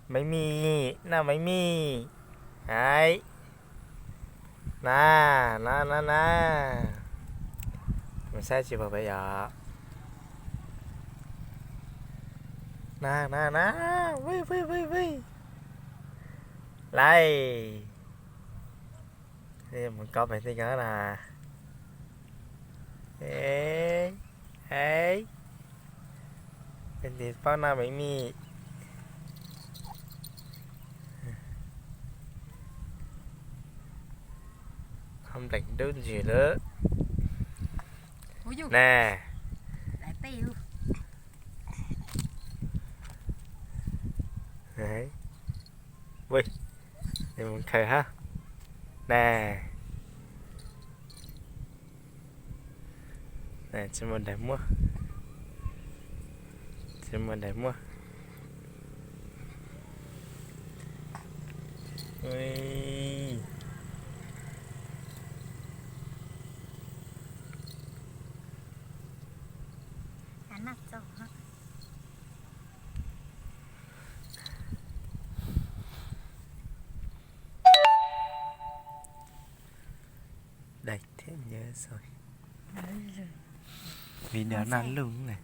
Maiv Mij, noj Maiv Mij. Hais. Na, na, na, na. Mus saib tsis pom peb yom. Na, na, na. Vij, vij, vij, vij. Lais. Mus kov pem tej ko na. Ej, ej. Peb tis paub noj Maiv Mij. Ho npleem dub ntsws lawm. Na. Ej, mus khaws hab. Na. Tsis muaj daim muag. Tsis muaj daim muag. Daim thiab nyob sau. Video noj lug ne.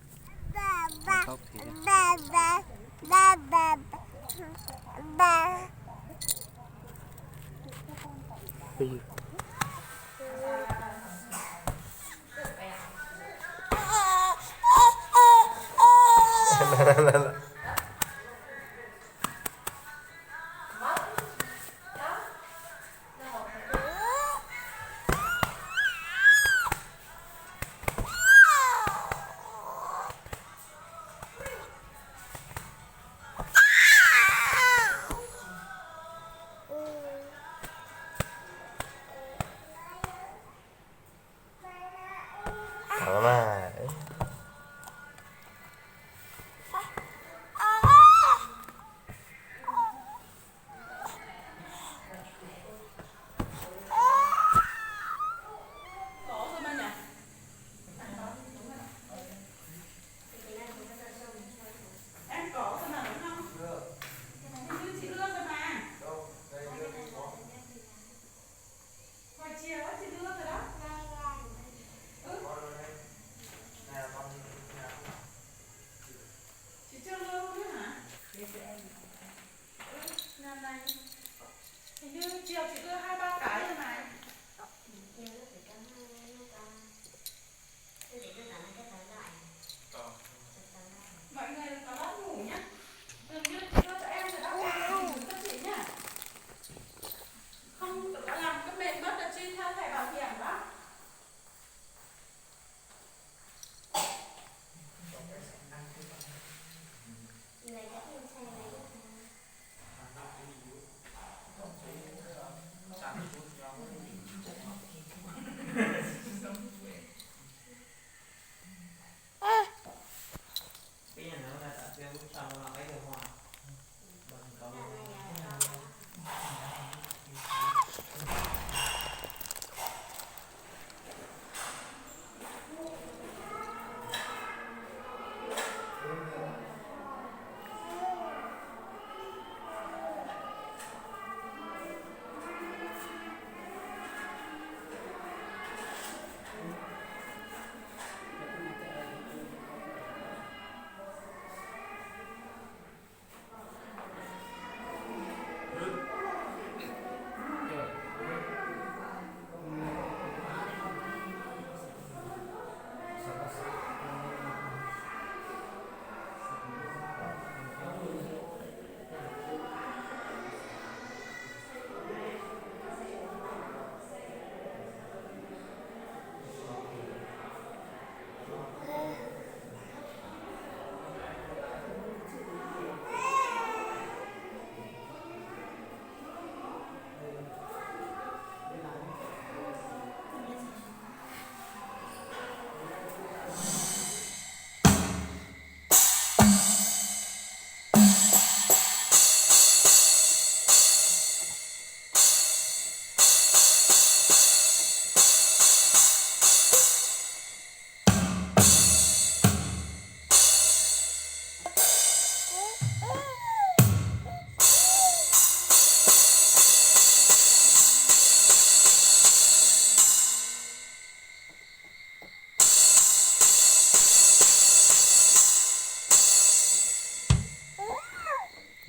Hình như chiều chị đưa hai ba cái rồi mà. Mọi người có lót ngủ nhá. Dường như chị đưa cho em rồi đó, em ngủ các chị nhá. Không, tụi nó làm cái mệt mất là chi theo thẻ bảo hiểm đó.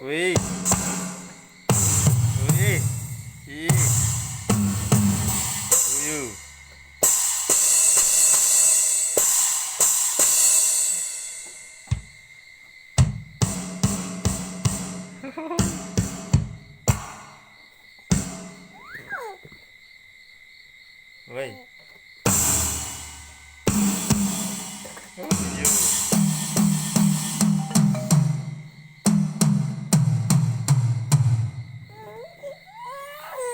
Ui. Ui. Ui. Ui. Ui. Ui.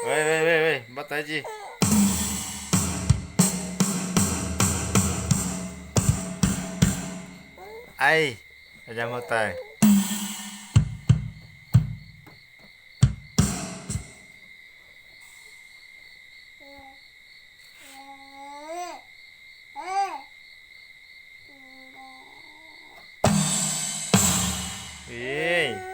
Ui, ui, ui, ui, npau taws tsi. Ai, npau taws. Ê.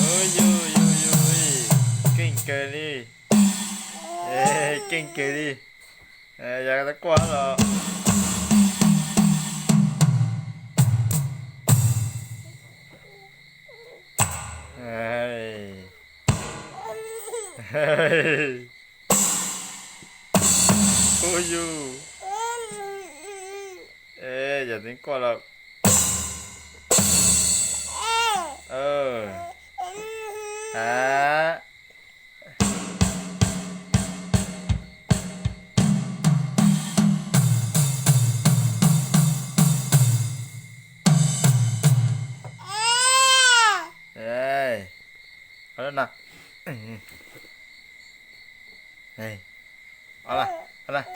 Ui, ui, ui, ui, keej kawg li. Ê, keej kawg li. Ê, yog tau kuaj los. Ê. Ui, yus. Ê, yog tseem kuaj los. Ê. A. Ê. Ê. Ê. Ê.